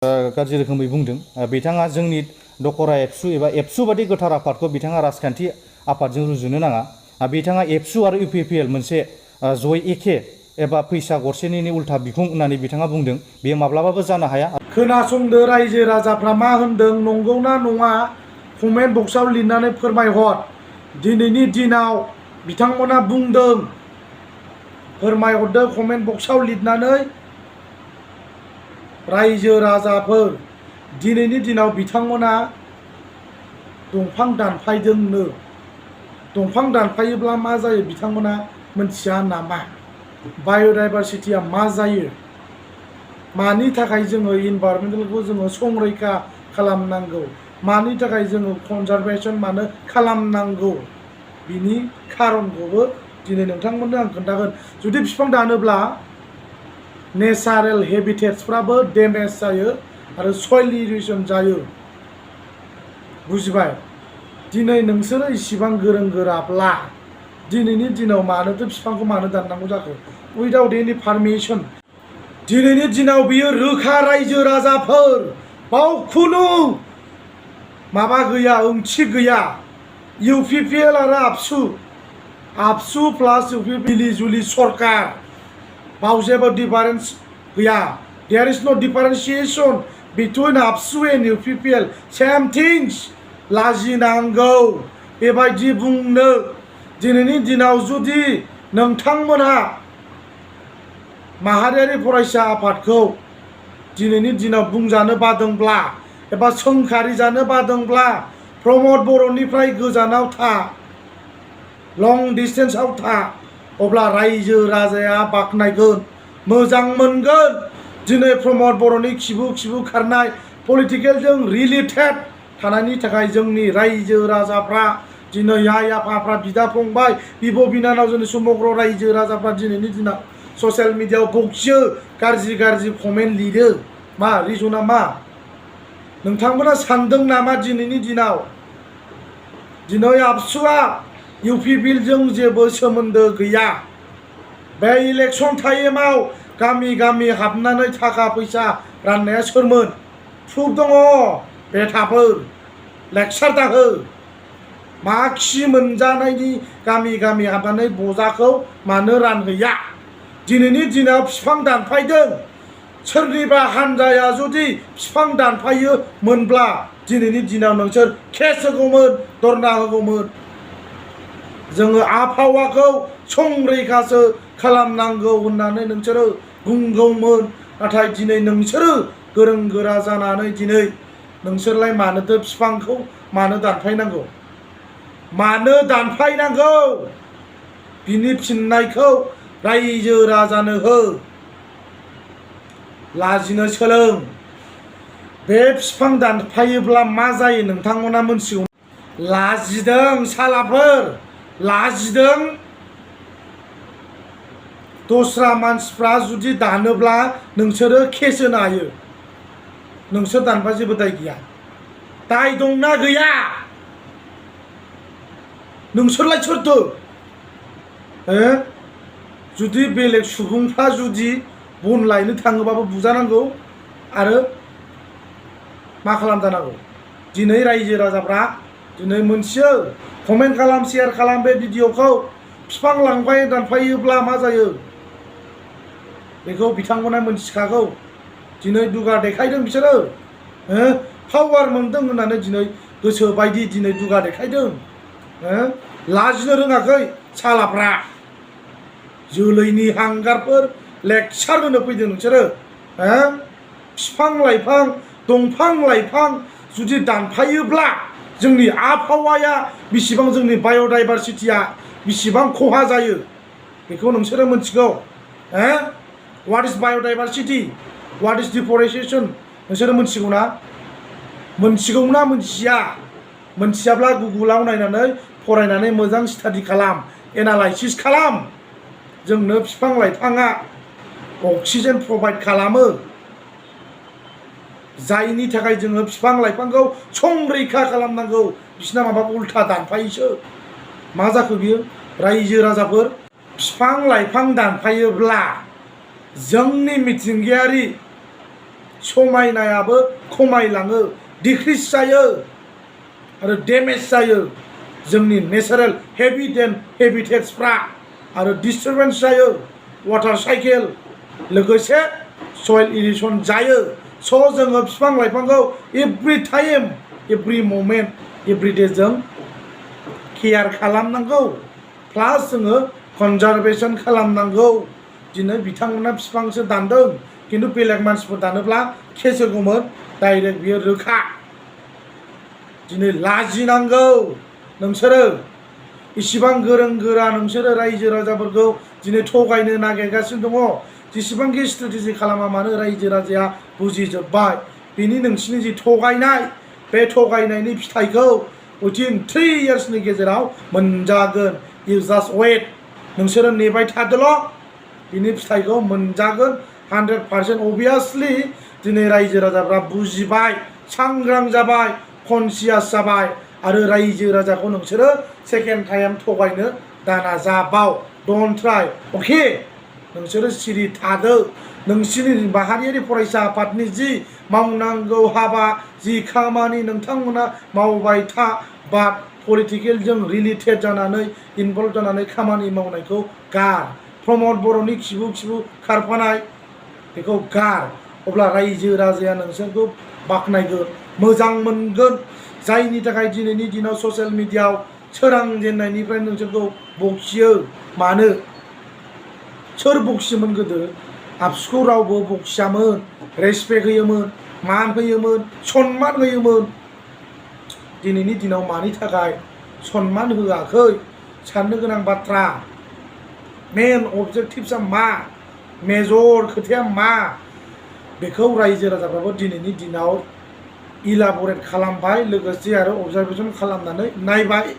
गाज्रि रोखोमै बुंदों। बिथाङा जोंनि दखरा एबसु एबा एबसु बादि गोथार आफादखौ बिथाङा राजखान्थि आफादजों रुजुनो नाङा। बिथाङा एबसु आरो इउपिपिएल मोनसे जय एखे एबा फैसा गरसेनि उल्था बिखुं होननानै बिथाङा बुंदों। बेयो माब्लाबाबो जानो हाया। खोनासंदो रायजो राजाफ्रा मा होनदों, नंगौना नङा कमेन्ट बक्सआव लिरनानै फोरमायहर। दिनैनि दिनाव बिथांमोना बुंदों, फोरमायहरदो कमेन्ट बक्सआव लिरनानै। रायजो राजाफोर, दिनैनि दिनाव बिथांमोना दंफां दानफायदोंनो। दंफां दानफायोब्ला मा जायो बिथांमोना मिथिया नामा? बाय'डाइभारसिटिया मा जायो? मानि थाखाय जोङो इनभाइरनमेन्टखौ जोङो संरैखा खालामनांगौ? मानि थाखाय जोङो कनजारभेसन मानो खालामनांगौ? बिनि खारनखौबो दिनै नोंथांमोननो आं खोन्थागोन। जुदि बिफां दानोब्ला नेचारेल हेबिटेट्सफ्राबो डेमेज जायो आरो सयल इर'सन जायो। बुजिबाय? दिनै नोंसोरो इसिबां गोरों गोराब्ला दिनैनि दिनाव मानोथो बिफांखौ मानो दाननांगौ जाखो? उइदाउट एनि पारमिसन। दिनैनि दिनाव बियो रोखा रायजो राजाफोर, बाव खुनु माबा गैया, ओंथि गैया। इउपिपिएल आरो आबसु प्लास इउपिपिएल मिलि जुलि सरकार, बाव जेबो डिफारेन्स गैया। देयर इज नो डिफारेन्सिएसन बिटुइन आबसु एन्ड इउपिपिएल, सेम थिंस। लाजिनांगौ बेबायदि बुंनो। दिनैनि दिनाव जुदि नोंथांमोनहा माहारियारि फरायसा आफादखौ दिनैनि दिनाव बुंजानो बादोंब्ला एबा सोंखारि जानो बादोंब्ला प्रमद बर'निफ्राय गोजानाव था, लं डिस्टेन्सआव था। अब्ला रायजो राजाया बाख्नायगोन, मोजां मोनगोन। दिनै प्रमद बर'नि खिबु खारनाय पलिटिकेलजों रिलेटेड थानायनि थाखाय जोंनि रायजो राजाफ्रा, दिनै आइ आफाफ्रा, बिदा फंबाय, बिब' बिनानाव, जोंनि समग्र रायजो राजाफ्रा दिनैनि दिनाव ससियेल मिडियाआव बखियो, गाज्रि कमेन्ट लिरो। मा रिजना मा? नोंथांमोना सानदों नामा दिनैनि दिनाव दिनै आबसुआ इउपिपिएलजों जेबो सोमोन्दो गैया? बे इलेक्सन टाइमाव गामि गामि हाबनानै थाखा फैसा राननाया सोरमोन? प्रुफ दङ। बेथाफोर लेक्सार दाहो। मा खि मोनजानायनि गामि गामि हाबनानै बजाखौ मानो रानहैया? दिनैनि दिनाव बिफां दानफायदों। सोरनिबा हान्जाया जुदि बिफां दानफायो मोनब्ला दिनैनि दिनाव नोंसोर केस होगौमोन, धरना होगौमोन। जोङो आबहावाखौ संरैखासो खालामनांगौ होननानै नोंसोरो बुंगौमोन। नाथाय दिनै नोंसोरो गोरों गोरा जानानै दिनै नोंसोरलाय मानोथो बिफांखौ मानो दानफायनांगौ? मानो दानफायनांगौ? बिनि फिननायखौ रायजो राजानो हो। लाजिनो सोलों। बे बिफां दानफायोब्ला मा जायो नोंथांमोना मोनथिगौ? लाजिदों सालाफोर, लाजिदों। दस्रा मानसिफ्रा जुदि दानोब्ला नोंसोरो केस होनो हायो। नोंसोर दानबा जेबो दाय गैया। दाय दंना गैया? नोंसोरलाय सोरथो? जुदि बेलेग सुबुंफ्रा जुदि बन लायनो थाङोबाबो बुजानांगौ आरो मा खालामजानांगौ? दिनै रायजो राजाफ्रा दिनै मोनथियो। कमेन्ट खालाम, शेयार खालाम बे भिडिअखौ। बिफां दानफायोब्ला मा जायो बेखौ बिथांमोना मोनथिखागौ। दिनै दुगा देखायदों बिसोरो। पावार मोनदों होननानै दिनै गोसो बायदि दिनै दुगा देखायदों। लाजिनो रोङाखै सालाफ्रा। जोलैनि हांगारफोर लेक्सार होनो फैदों नोंसोरो। बिफां लाइफां, दंफां लाइफां जुदि दानफायोब्ला जोंनि आबहावाया बिसिबां, जोंनि बाय'डाइभारसिटिया बिसिबां खहा जायो बेखौ नोंसोरो मिथिगौ। What is biodiversity? What is deforestation? नोंसोरो मिथिगौ ना? मिथिगौ ना मिथिया? मिथियाब्ला गुगोलाव नायनानै फरायनानै मोजां स्टाडि खालाम, एनालाइसिस खालाम। जोंनो बिफां लाइफाङा अक्सिजेन प्रभाइड खालामो, जायनि थाखाय जोङो बिफां लाइफांखौ संरैखा खालामनांगौ। बिसिना माबा उल्था दानफायोसो। मा जाखो बियो? रायजो राजाफोर, बिफां लाइफां दानफायोब्ला जोंनि मिथिंगायारि समायनायाबो खमायलाङो डिक्रिज जायो आरो डेमेज जायो जोंनि नेचारेल हेबिटेट्सफ्रा आरो डिस्टारबेन्स जायो वाटार साइकेल लोगोसे सयल इरिसन जायो स' जोङो बिफां लाइफांखौ every time every moment every day जों केयार खालामनांगौ प्लास जोङो कनजारभेसन खालामनांगौ दिनै बिथांमोना बिफांसो दानदों खिन्थु बेलेग मानसिफोर दानोब्ला केस होगौमोन डाइरेक्ट बियो रोखा दिनै लाजिनांगौ नोंसोरो इसिबां गोरों गोरा नोंसोरो रायजो राजाफोरखौ दिनै थगायनो नागिरगासिनो दङ जेसेबांखि स्ट्रेटेजि खालामा मानो रायजो राजाया बुजिजोब्बाय बेनि नोंसिनि जि थगायनाय बे थगायनायनि फिथाइखौ उइथिन 3 इयार्सनि गेजेराव मोनजागोन इउ जास्ट वेट नोंसोरो नेबाय थादोल' बिनि फिथाइखौ मोनजागोन 100% अभियासलि दिनै रायजो राजाफ्रा बुजिबाय सांग्रां जाबाय कनसियास जाबाय आरो रायजो राजाखौ नोंसोरो सेकेन्ड टाइम थगायनो दानाजाबाव डन्ट ट्राइ अके नोंसोरो सिरि थादो नोंसिनि माहारियारि फरायसा आफादनि जि मावनांगौ हाबा जि खामानि नोंथांमोना मावबाय था बाट पलिटिकेलजों रिलेटेड जानानै इनभल्भ जानानै खामानि मावनायखौ गार प्रमद बर'नि खिबु खारफानाय बेखौ गार अब्ला रायजो राजाया नोंसोरखौ बाख्नायगोन मोजां मोनगोन जायनि थाखाय दिनैनि दिनाव ससियेल मिडियाआव सोरांजेननायनिफ्राय नोंसोरखौ बखियो मानो सोर बखियोमोन गोदो आबसुखौ रावबो बखियामोन रेसपेक्ट होयोमोन मान होयोमोन सनमान होयोमोन दिनैनि दिनाव मानि थाखाय सनमान होआखै साननो गोनां बाथ्रा मेन अबजेक्टिभसा मा मेजर खोथाया मा बेखौ रायजो राजाफ्राबो दिनैनि दिनाव इलाबरेट खालामबाय लोगोसे आरो अबजारभेसन खालामनानै नायबाय